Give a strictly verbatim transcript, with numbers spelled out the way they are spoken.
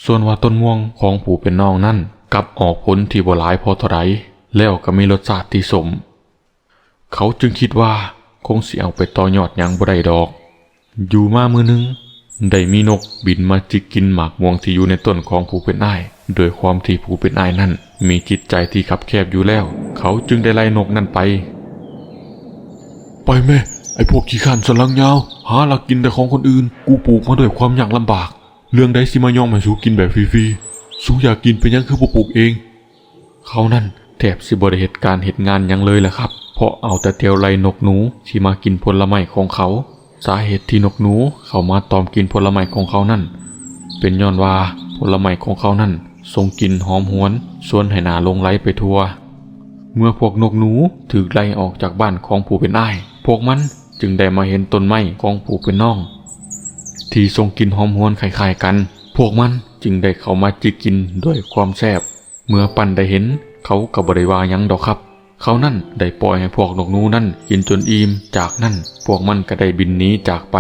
ส่วนว่าต้นม่วงของผู้เป็นน้องนั้นกลับออกผลที่บ่หลายพอเท่าใด แล้วก็มีรสชาติที่ส้ม เขาจึงคิดว่าคงสิเอาไปต่อยอดหยังบ่ได้ดอก อยู่มามื้อหนึ่ง ได้มีนกบินมาจิกกินหมากม่วงที่อยู่ในต้นของผู้เป็นอ้าย โดยความที่ผู้เป็นอ้ายนั้นมีจิตใจที่คับแคบอยู่แล้ว เขาจึงได้ไล่นกนั้นไป ไปแม่ ไอ้พวกขี้ข้านสันหลังยาว หาลักกินแต่ของคนอื่น กูปลูกมาด้วยความยากลำบาก เรื่องใดสิมายอมให้สูกินแบบฟรีๆ สูอยากกินเป็นหยังคือบ่ปลูกเอง เขานั้นแทบสิบ่ได้เฮ็ดการเฮ็ดงานหยังเลยล่ะครับ เพราะเอาแต่เตียวไล่นกหนูที่มากินผลไม้ของเขา สาเหตุที่นกหนูเข้ามาตอมกินผลไม้ของเขานั้น เป็นย้อนว่าผลไม้ของเขานั้นส่งกลิ่นหอมหวน ชวนให้หน้าหลงใหลไปทั่ว เมื่อพวกนกหนูถูกไล่ออกจากบ้านของผู้เป็นอ้าย พวกมันจึงได้มาเห็นต้นไม้ของผู้เป็นน้อง ที่ส่งกลิ่นหอมหวนคล้ายๆกัน พวกมันจึงได้เข้ามาจิกกินด้วยความแซ่บ เมื่อปั้นได้เห็น เขาก็บ่ได้ว่าหยังดอกครับ เขานั้นได้ปล่อยให้พวกนกหนูนั้นกินจนอิ่ม จากนั้นพวกมันก็ได้บินหนีจากไป